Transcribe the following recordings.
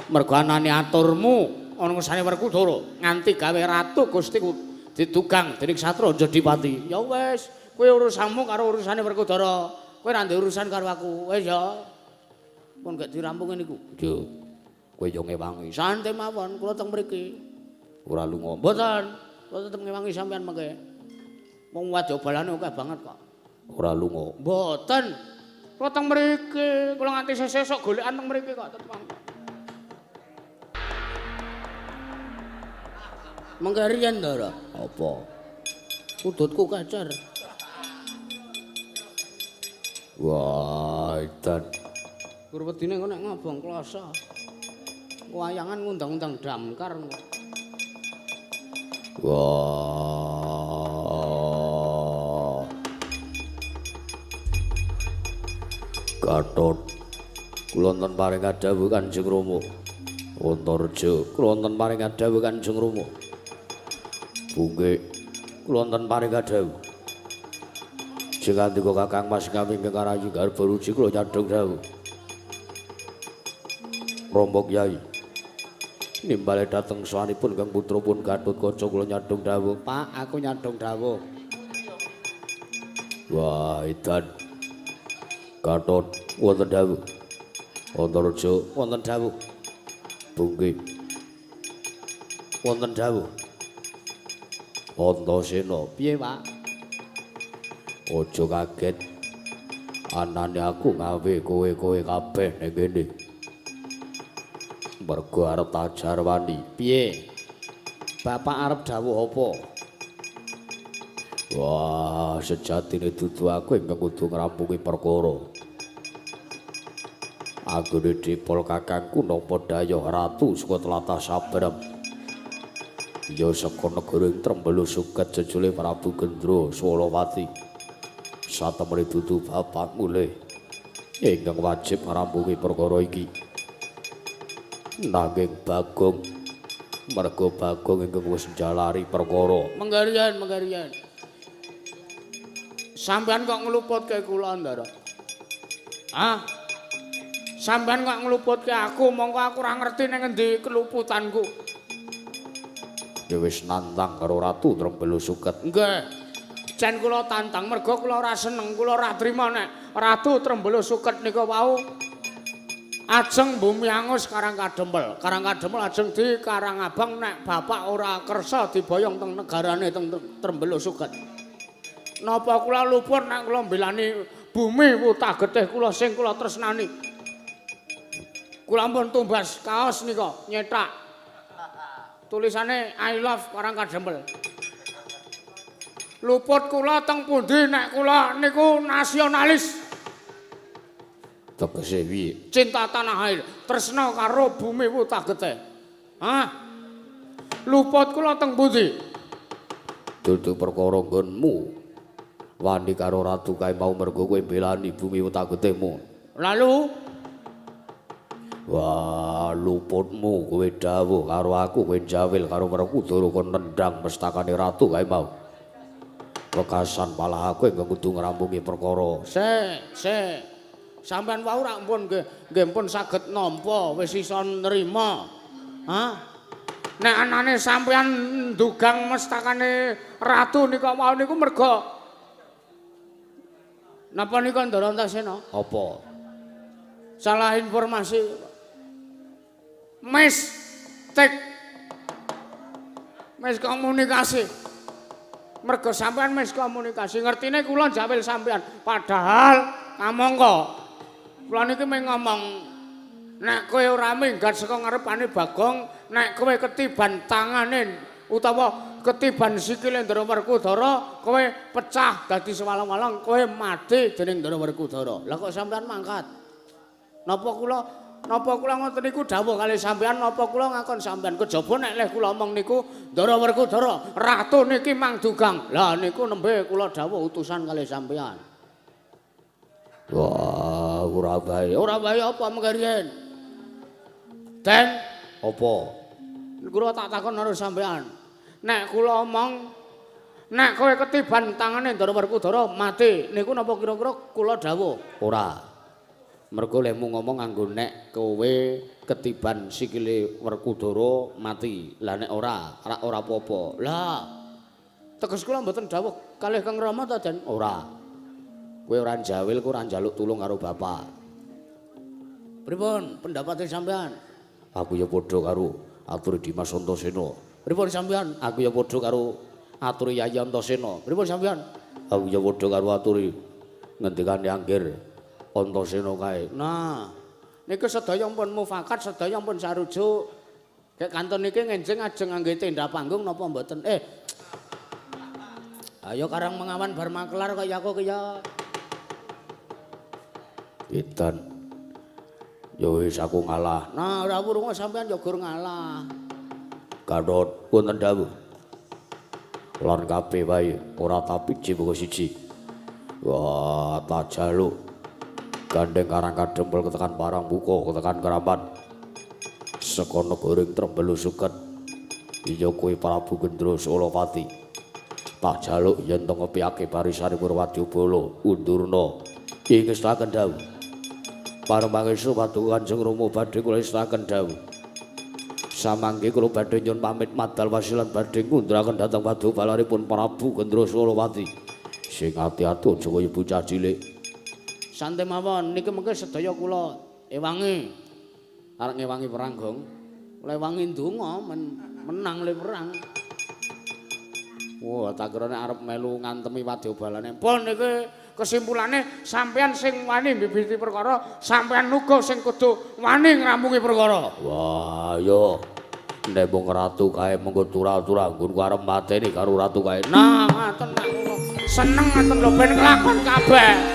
Mergo anane aturmu ana ngersane Werkudara nganti gawe ratu Gustiku didugang dening Satra Jodipati. Ya wis, kowe urusanmu karo urusane Werkudara. Kowe ora ndek urusan karo aku. Wis ya. Pun gak dirampungi niku. Yo. Kowe yo ngewangi. Santai mawon, kula teng mriki. Ora lunga. Mboten. Kula tetep ngewangi sampean mengke. Wong wadya balane akeh banget kok. Ora lunga. Mboten. Kula teng mriki, kula nganti sesuk golekan teng mriki kok tetep. Mengke riyen Ndara. Apa? Udutku kacar. Wah, edan. Gur wedine engko nek ngobong kloso. Wayangan ngundang-undang damkar. Wah. Gatot kula wonten paring dawuh Kanjeng Rama. Antareja kula wonten paring dawuh Kanjeng Rama. Bungke kula wonten paring dawuh. Sing kandika Kakang Mas kami ingkang karayi garba ruji kula nyadhong dawuh. Rombok Yai nimbale dhateng sawanipun Kang putra pun Gatotkaca kula nyadhong dawuh. Pak, aku nyadhong dawuh. Wah, edan. Gatot wonten dawuh. Antareja wonten dawuh. Bungke wonten dawuh. Antasena piye, Pak? Aja kaget. Anane aku ngawe kowe-kowe kabeh ning kene. Mergo arep tajarwani. Piye? Bapak arep dawuh apa? Wah, sejatine dudu aku ingkang kudu ngrampungi perkara. Anggone dipol kakangku napa dayah ratu saka tlatah Sabrem. Ya saka negara ing Trembolo Suket jejule Prabu Gendra Swalawati. Satemene dudu bapak mulih ingkang wajib ngrampungi perkara iki. Nanging Bagong, mergo Bagong ingkang wis njalari perkara. Menggarian, menggarian. Sampeyan kok ngluputke kula, Ndara? Hah? Sampeyan kok ngluputke aku, mongko aku ora ngerti ning ngendi keluputanku. Ya wis nantang karo Ratu Trembolo Suket. Nggih. Jan kula tantang mergo kula ora seneng, kula ora trima nek Ratu Trembolo Suket nika wau ajeng bumi angus Karang Kadempel. Karang Kadempel ajeng di Karangabang nek bapak ora kersa diboyong teng negarane teng Trembolo Suket. Napa kula luput nek kula mbelani bumi wutah getih kula sing kula tresnani. Kula pun tumbas kaos nika nyetak. Tulisane I love Karang Kadempel. Luput kula teng pundi nek kula niku nasionalis. Tegese piye? Cinta tanah air, tresna karo bumi wutah getih. Hah? Luput kula teng pundi? Dudu perkara nggonmu. Wani karo ratu kae mau mergo kowe mbelani bumi wutah getihmu. Lalu wah, luputmu kowe dawuh karo aku kowe jawil karo Werkudara kon nendang mestakane ratu kae mau. Wekasan malah aku ingkang kudu ngrampungi perkara. Sik, sik. Sampeyan wau rak pun nggih, nggih pun saged nampa, wis iso nrima. Hah? Nek anane sampeyan ndugang mestakane ratu nika wau niku mergo napa nika Ndara Antasena? Apa? Salah informasi. Mistik. Miskomunikasi. Mergo sampean miskomunikasi, ngertine kula jawil sampean. Padahal kamangka kula niki mung ngomong nek kowe ora minggat saka ngarepane Bagong, nek kowe ketiban tangane utawa ketiban sikile Ndara Werkudara, kowe pecah dadi sewalang-walang, kowe mati dening Ndara Werkudara. Lah kok sampean mangkat? Napa kula ngoten niku dawuh kali sampean, napa kula ngakon sampean? Kejaba nek leh kula omong niku Ndara Werkudara, ratu niki mang dugang. Lah niku nembe kula dawuh utusan kali sampean. Wah, ora bae. Ora bae apa mengkariyen? Den, apa? Kula tak takon karo sampean. Nek kula omong nek kowe ketiban tangane Ndara Werkudara mati, niku napa kira-kira kula dawuh? Ora. Mergo lehmu ngomong nganggo nek kowe ketiban sikile Werkudara mati. Lah nek ora, ora ora apa-apa. Lah teges kula mboten dawuh kalih Kang Rama ta, Den? Ora. Kowe ora njawil, kowe ora njaluk tulung karo bapak. Pripun pendapate sampean? Aku ya padha karo aturi Dimas Antasena. Pripun sampean? Aku ya padha karo aturi Yayi Antasena. Pripun sampean? Aku ya padha karo aturi ngendikane Anggir Antasena kae. Nah, niku sedaya pun mufakat, sedaya pun sarujuk. Kek kantun niki ngenjing ajeng ngangge tenda panggung napa mboten? Ayo karang mengawan bar makelar kaya aku ki ya. Edan. Ya wis aku ngalah. Nah, ora wurunga sampean ya gur ngalah. Gatot punten dawuh. Lan kabeh wae ora tapiji mung siji. Wah, tak jaluk. Gandeng karang kadempel ketekan parang buka ketekan keramat. Saka negara Trembelu Suket. Iya kowe Prabu Gendra Solopati. Tak jaluk yen to ngepiyake barisane Purwadyabala undurna. Ing ngestaken dawuh. Para pangestu paduka Kanjeng Rama badhe kula estaken dawuh. Samangke kula badhe nyuwun pamit madal wasilan badhe ngunduraken dhateng padupalanipun Prabu Gendra Solopati. Sing ati-ati aja kaya bocah cilik. Santai mawon niki mengke sedaya kula ewangi. Arep ngewangi perang, Gong. Kula ewangi ndonga menang le perang. Wah, tak kira nek arep melu ngantemi wadyabalane. Pun niki kesimpulane sampean sing wani mbibiti perkara, sampean uga sing kudu wani ngrampungi perkara. Wah, yo. Nek mung ratu kae mengko turah-turah nggonku arep mateni karo ratu kae. Nah, ngoten nek ngono. Seneng ngoten lho ben kelakon kabeh.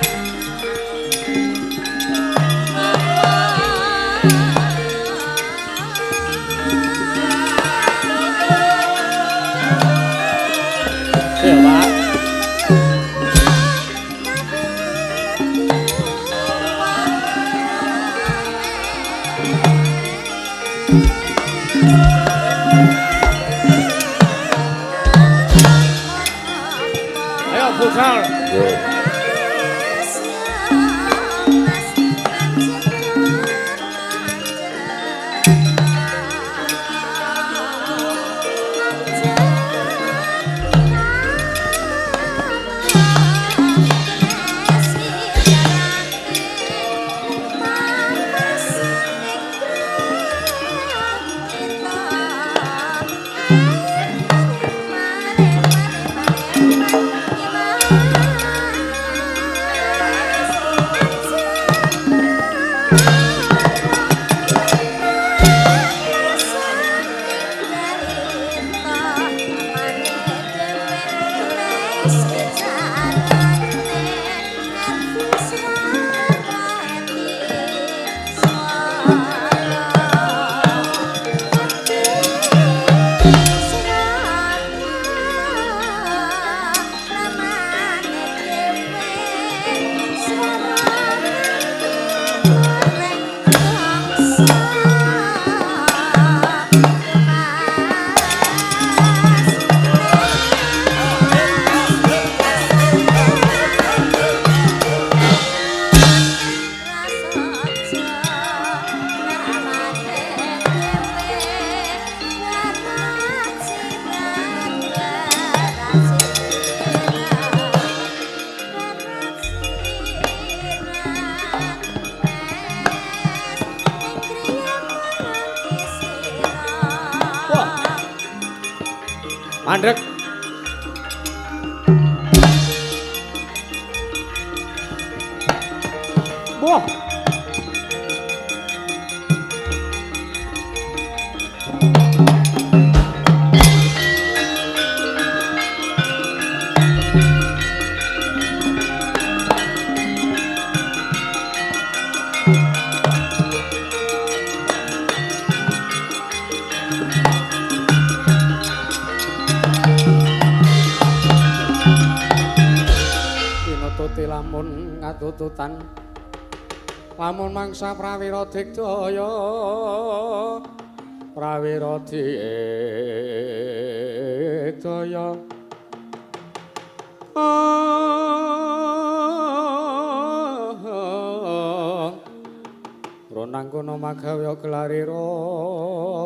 Mandek. Wah. Lamun ngatututan lamun mangsa prawira digdaya prawira digdaya kono magawe kelarira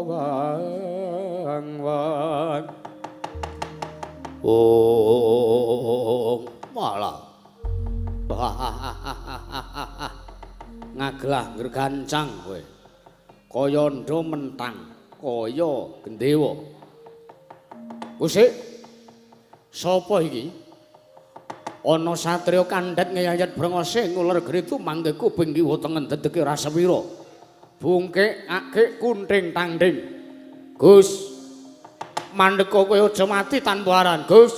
wang wang. Oh, malah ngaglah ngregancang kowe. Kaya ndha mentang, kaya gendewa. Kusik. Sapa iki? Ana satriya kandhet ngeyayat brengose nguler gritu mangke kuping kiwa tengen dedeke ora sewira. Bungkik akik kunting tanding. Gus, mandeka kowe aja mati tanpa aran, Gus.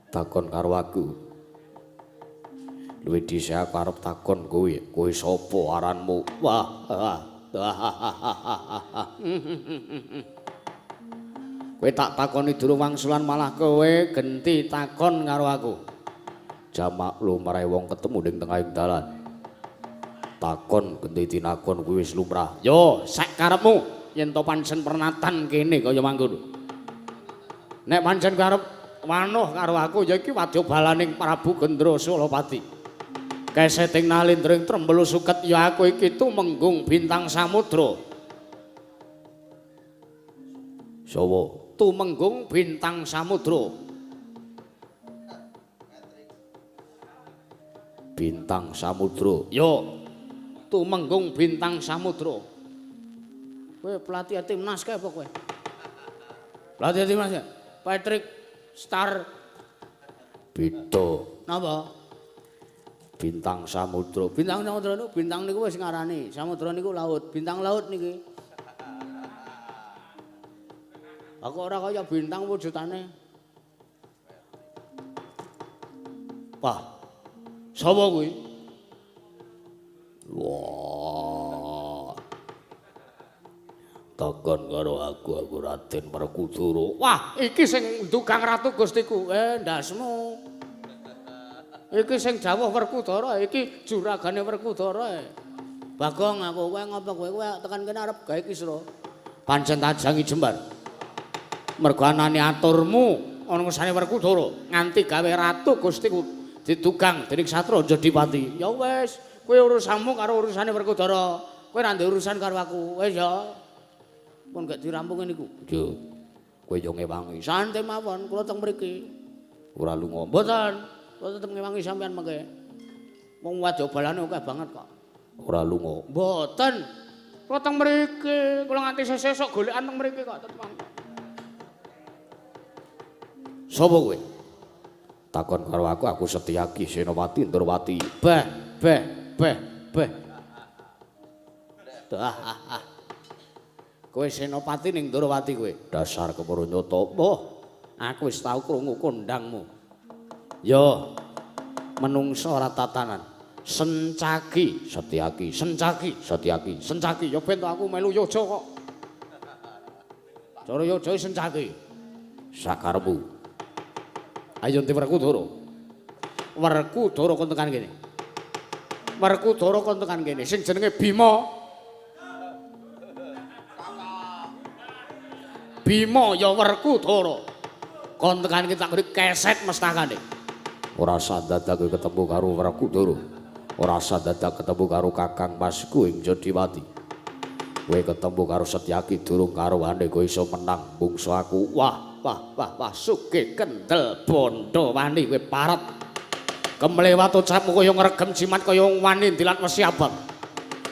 Takon karo aku. Luwih dhisik aku arep takon kowe, kowe sapa aranmu? Wah. Kowe tak takoni durung wangsulan malah kowe genti takon karo aku. Jamak lumrahe wong ketemu ning tengahing dalan. Takon genti tinakon kuwi wis lumrah. Yo, sak karepmu yen to pancen pernatan kene kaya mangkono. Nek pancen karep wanuh karo aku ya iki wadya balaning Prabu Gendra Sulapati. Keseting nalindra ing trembelu suket ya aku iki tumenggung bintang samudra. Sawa tumenggung bintang samudra. Bintang samudra. Yo tumenggung bintang samudra. Kowe pelatih timnas kae apa kowe? Pelatih timnas ya? Patrick Star. Beda. Napa? Bintang samudra. Bintang samudra niku bintang niku wis ngarani. Samudra niku laut, bintang laut niki. Aku ora kaya bintang wujudane. Wah. Sapa kuwi? Wah. Takon karo aku, aku Raden Werkudara. Wah, iki sing ndugang ratu Gustiku. Ndasmu. Iki sing dawuh Werkudara, iki juragane Werkudara. Bagong aku, kowe ngapa kowe? Kowe tekan kene arep gawe kisra. Pancen tajangi jembar. Mergo anane aturmu ana ngersane Werkudara nganti gawe ratu Gustiku didugang dening Satra Jodipati. Ya wis, kowe urusanmu karo urusane Werkudara. Kowe ora ndek urusan karo aku. Wis ya. Pun gak dirampungi niku. Yo. Kowe yo ngewangi. Santai mawon, kula teng mriki. Ora lunga. Mboten. Kula tetep ngewangi sampean mengke. Wong wadya balane akeh banget kok. Ora lunga. Mboten. Kula teng mriki, kula nganti sesuk golekan teng mriki kok tetep. Sapa kowe? Takon karo aku, aku Setyaki Senopati Ndorowati. Beh, beh, beh, beh. Kowe Senopati ning Ndorowati kowe. Dasar kepara nyata. Wah, aku wis tau krungu kondangmu. Yo, menungso ora tatanan. Sencaki, Setyaki, sencaki, Setyaki, sencaki. Ya ben to aku melu yojo kok. Cara yojo sencaki. Sakarepmu. Ayo ndi Werkudara. Werkudara kon tekan kene. Werkudara kon tekan kene. Sing jenenge Bima. Bima ya Werkudara. Kon tekan kene tak keri keset mestakane. Ora usah dadak ketemu karo Werkudara. Ora usah dadak ketemu karo Kakang Masku ing Jodiwati. Kowe ketemu karo Setyaki durung karuane kowe iso menang mungsu aku. Wah, wah, wah, wah, sugih kendel bondo wani kowe paret. Kemlewat ucapmu kaya ngregem jimat kaya wani ndilat wesi abang.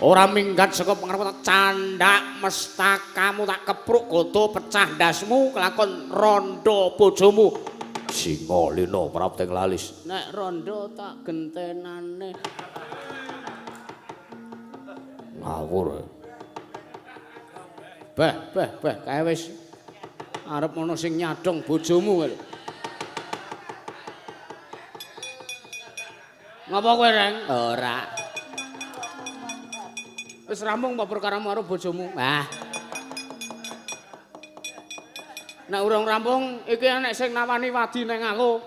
Ora minggat saka pengarep candhak mestakamu tak kepruk godo pecah ndasmu kelakon rondo bojomu. Singa lena prapting lalis. Nek rondo tak gentenane. Ngawur. Beh, beh, beh, kae wis arep ana sing nyadong bojomu kowe lho. Ngapa kowe, Reng? Ora. Wis rampung apa perkaramu karo bojomu? Ah. Nek urung rampung iki enek sing nawani wadi neng aku.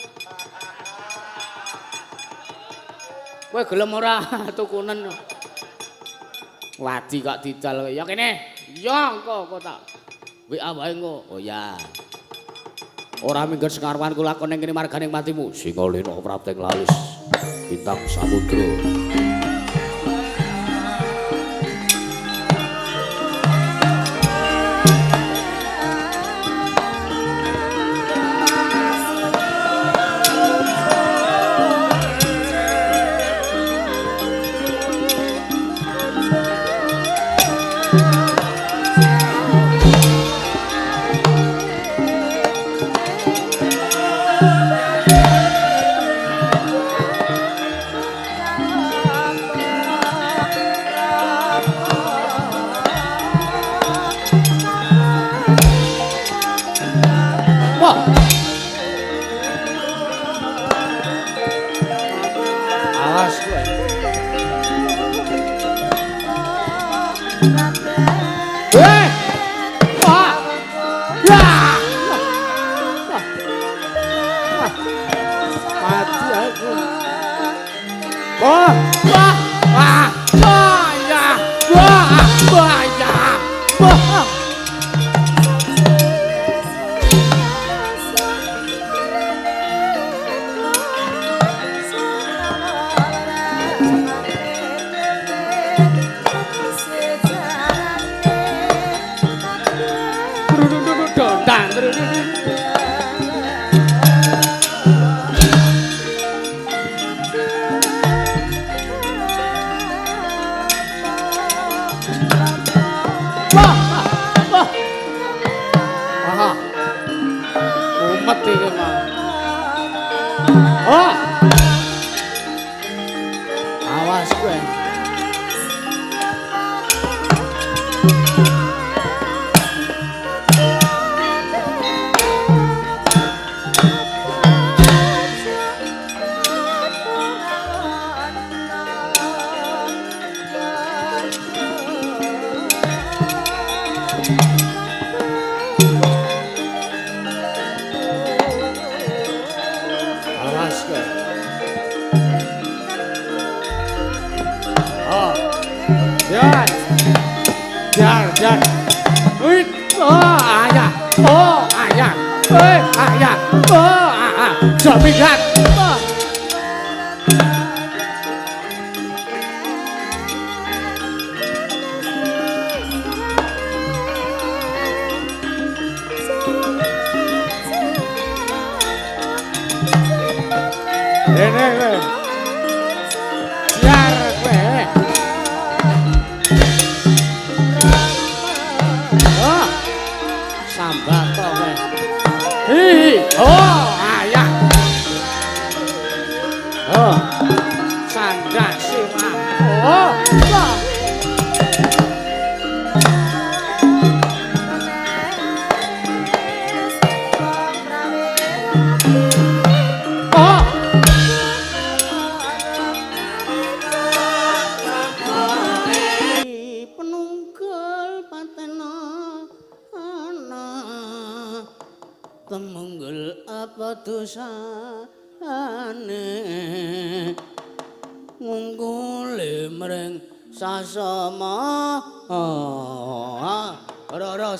Kowe gelem ora tukunen? Wadi kok didol ya kene. Ya engko kok tak WA wae engko. Oh ya. Ora minggat sekaruan kula lakon ning kene marganing matimu. Singa lena prapting lalis bintang samudra.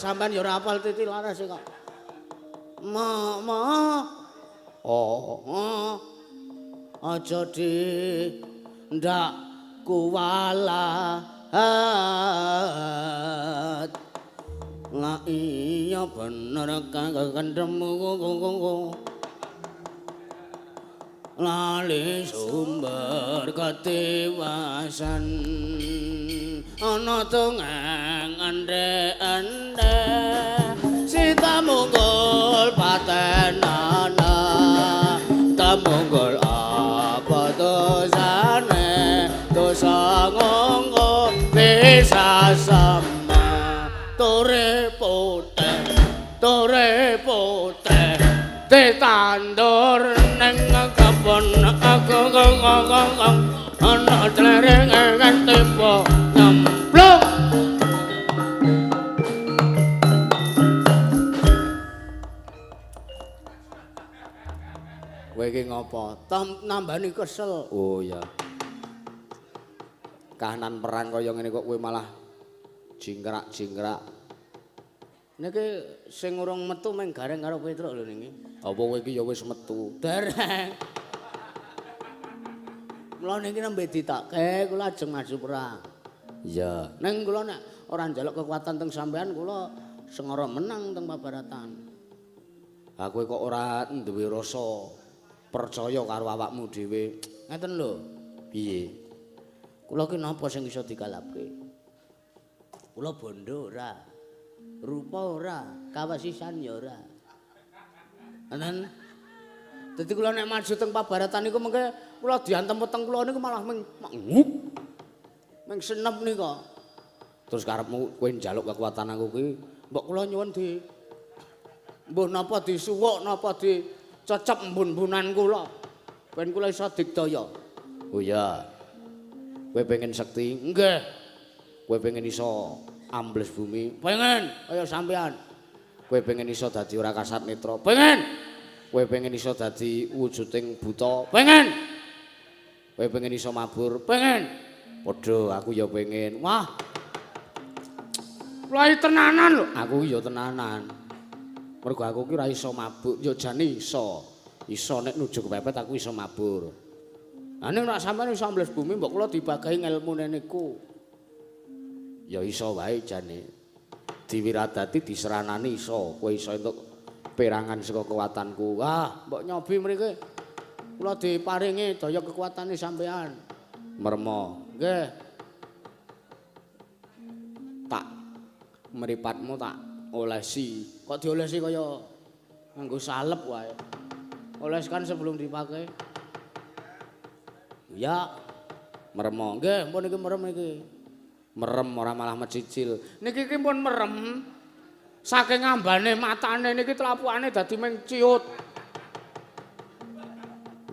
Sampeyan ya ora hafal titi laras kok. Ma ma. Oh. Aja di ndak kuwalat. Lah iya bener kang kendem. Lali sumber ketiwasan ana tongeng ende-ende sita munggul patenana temunggul apa dosane dosa ngonggo bisa sama tore putih ditandur neng kebon aku ana tlereng tiba nyemplung. Kowe iki ngopo? Nambani kesel. Oh iya. Kahanan perang kaya ngene kok kowe malah jingkrak-jingkrak. Niki sing urung metu meng Gareng karo Petruk lho niki. Apa kowe iki ya wis metu? Dereng. Mula niki nembe ditokke kula ajeng maju perang. Iya. Ning kula nek ora njaluk kekuatan teng sampean kula sengara menang teng Pabaratan. Ha kowe kok ora duwe rasa percaya karo awakmu dhewe. Ngeten lho. Piye? Kula ki napa sing iso dikalapke? Kula bondo ora. Rupa ora, kawasisan ya ora. Enten. Dadi kula nek maju teng pabaratan niku mengke kula diantem weteng kula niku malah ming ngup. Ming senep nika. Terus karepmu kowe njaluk kekuatan aku kuwi, mbok kula nyuwun di mbuh napa disuwuk napa dicecep mbun-mbunan kula. Ben kula iso digdaya. Oh iya. Kowe pengen sekti? Nggih. Kowe pengen iso ambles bumi? Pengen, kaya sampean. Kowe pengen iso dadi ora kasat netra? Pengen. Kowe pengen iso dadi wujuding buta? Pengen. Kowe pengen iso mabur? Pengen. Padha aku ya pengen. Wah. Kula iki tenanan lho. Aku ya tenanan. Mergo aku ki ora iso mabur, ya jane iso. Iso nek nuju kepepet aku iso mabur. Lah ning nek sampean iso ambles bumi mbok kula dibagahi ngelmune niku. Ya iso wae jane. Diwiradati diseranani iso, kowe iso entuk perangan saka kekuatanku. Wah, mbok nyobi mriki. Kula diparingi daya kekuatane sampean. Mermo. Nggih. Tak mripatmu tak olesi. Kok diolesi kaya nganggo salep wae. Oleskan sebelum dipakai. Ya. Meremo. Nggih, pun iki merem iki. Merem ora malah mecicil. Niki iki pun merem. Saking ambane matane niki tlapukane dadi ming ciut.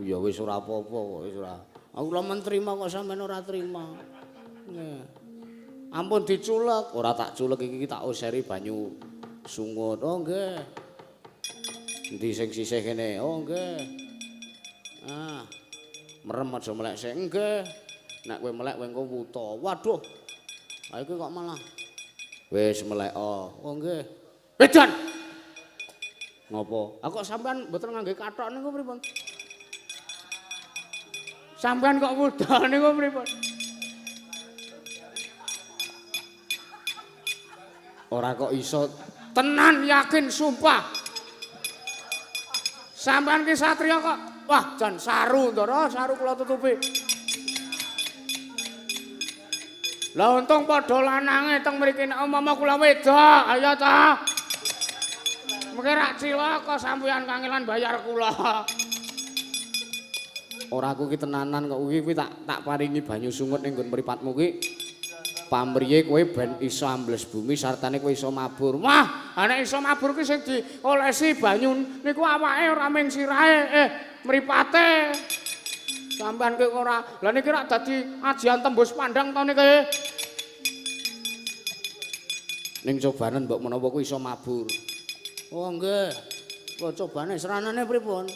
Ya wis ora apa-apa kok wis ora. Aku lho men trima kok sampean ora trima. Nggih. Ampun diculek, ora tak culek iki tak oseri banyu sungut. Oh nggih. Endi sing sisih kene? Oh nggih. Ah. Merem aja melek sik. Nggih. Nek kowe melek kowe engko wuta. Waduh. Ha iki kok malah wis melek. Oh nggih. Wedan. Ngopo? Ah kok sampean mboten ngangge kathok niku pripun? Sampean kok wuda niku pripun? Ora kok iso tenan yakin sumpah. Sampean ki satriya kok. Wah, jan saru Ndara, saru kula tutupi. Lah untung padha lanange teng mriki nek umpama kula wedok, ayo ta. Mengke rak cilaka sampeyan kangelan bayar kula. Ora aku ki tenanan kok kuwi tak paringi banyu sungut ning nggon mripatmu ki. Pamriye kowe ben iso ambles bumi sartane kowe iso mabur. Wah, nek iso mabur ki sing diolesi banyu niku awake ora mung sirahe, mripate. Sampeyan ki ora. Lah niki rak dadi ajian tembus pandang to niki. Ning cobanen mbok menawa kowe iso mabur. Oh nggih. Kula cobane seranane pripun?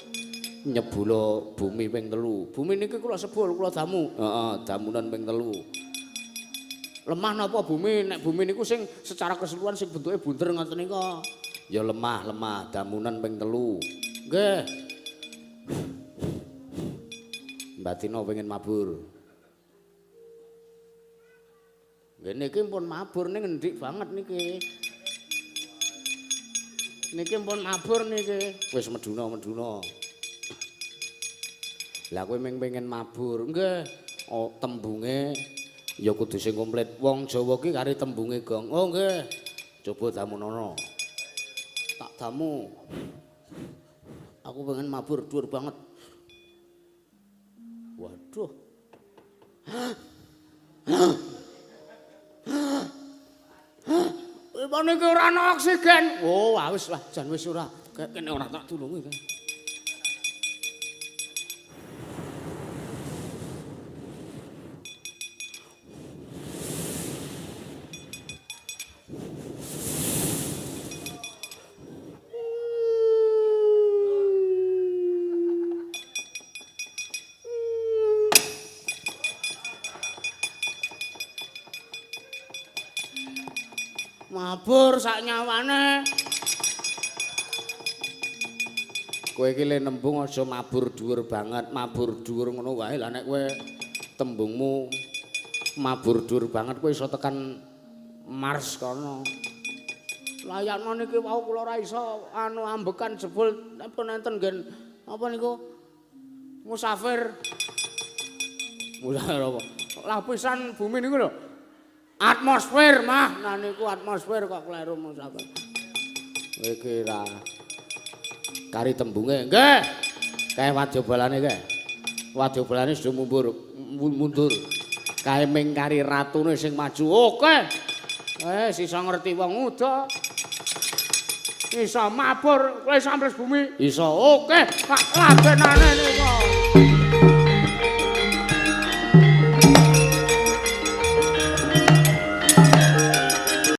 Nyebula bumi ping 3. Bumi niki kula sebul, kula damu. Heeh, damunan ping 3. Lemah napa bumi? Nek bumi niku sing secara keseluruhan sing bentuke bunder ngoten nika. Ya lemah, lemah, damunan ping 3. Nggih. Mbak Tino pengen mabur. Nggih niki pun mabur ning ngendik banget niki. Niki pun mabur niki. Wis meduna, meduna. Lah kowe mung pengen mabur. Nggih. Oh, tembunge ya kudu sing komplit. Wong Jawa ki kari tembunge gong. Oh nggih. Coba damunono. Tak damu. Aku pengen mabur dhuwur banget. Waduh. Pripun iki ora ana oksigen? Oh, wis lah, jan wis ora. Kene ora tak tulungi. Mabur sak nyawane. Kowe iki le nembung aja mabur dhuwur banget, mabur dhuwur ngono wae. Lah nek kowe tembungmu mabur dhuwur banget kowe iso tekan Mars kono. Layakno niki wau kula ora iso anu ambekan jebul pun enten nggen apa niku musafir. Musafir apa? Lapisan bumi niku lho. Atmosfer mah, nah niku atmosfer kok kleru mung sampean. Kowe iki ra kari tembunge. Nggih. Kae wadyabalane kae. Wadyabalane sudah mundur, mundur. Kae ming kari ratune sing maju. Oke. Sisa ngerti wong uda. Iso mabur kowe sambles bumi. Iso. Oke, tak labenane niku.